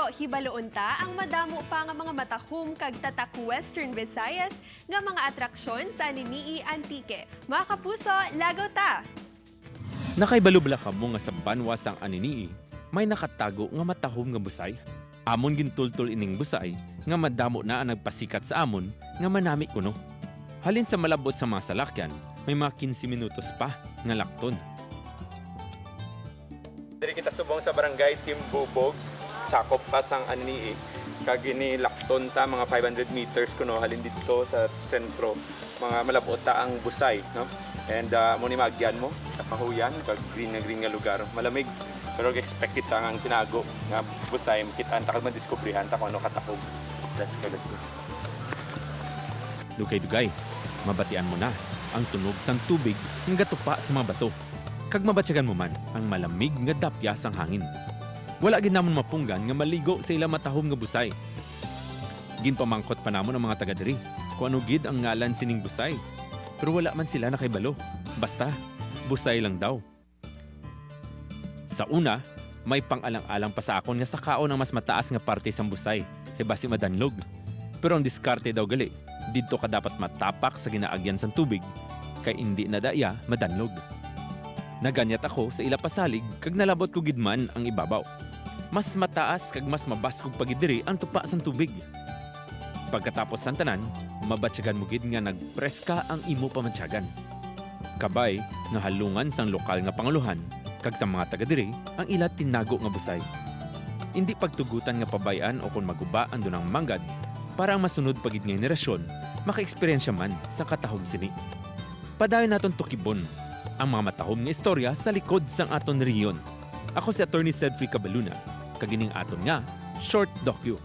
Pero hibaluon ta ang madamo pa nga mga matahom kag tatak Western Visayas nga mga atraksyon sa Anenii, Antique. Mga kapuso, lagaw ta! Nakaibalo bala kamo nga sa banwa sang Anenii, may nakatago nga matahom nga busay? Amon gintultol ining busay nga madamo na ang nagpasikat sa amon nga manami kuno. Halin sa malabot sa mga salakyan, may mga 15 minutos pa nga lakton. Diri kita subong sa Barangay Timbubog, sakop pa sang Anenii. Kag ini lakton ta mga 500 meters kuno halin didto sa sentro. Mga malabot ta ang busay, no? And mo ni maagyan mo, kapahuyan kag green nga green nga lugar. Malamig pero expect kita nga ang tinago nga busay makita ta kag madiskubrihan ta kung ano katahom. Let's go, let's go. Dugay-dugay, mabatian mo na ang tunog sang tubig nga gatupa sa mga bato. Kag mabatyagan mo man ang malamig nga dapya sang hangin. Wala gid namon mapunggan nga maligo sa ila matahom nga busay. Ginpamangkot pa namon ang mga taga diri kung ano gid ang ngalan sining busay. Pero wala man sila nakaibalo. Basta, busay lang daw. Sa una, may pang-alang-alang pa sa akon nga sakaon ang mas mataas nga parte sang busay, kay basi madanlog. Pero ang diskarte daw gali, didto ka dapat matapak sa ginaagyan sang tubig, kay hindi na daya madanlog. Naganyat ako sa ila pasalig kag nalabot ko gid man ang ibabaw. Mas mataas kag mas mabaskog pa gid diri ang tupa sang tubig. Pagkatapos sang tanan, mabatyagan mo gid nga nagpreska ang imo pamantyagan. Kabay nga halungan sang lokal nga panguluhan kag sa mga taga diri ang ila tinago nga busay. Hindi pagtugutan nga pabayan o kung maguba ang dunang manggad para ang masunod pa gid nga henerasyon maka-eksperyensya man sa katahom sini. Padayon naton tukibon ang mga matahom nga istorya sa likod sang aton rehiyon. Ako si Attorney Sedfrey Cabaluna, kag ining aton nga short docu.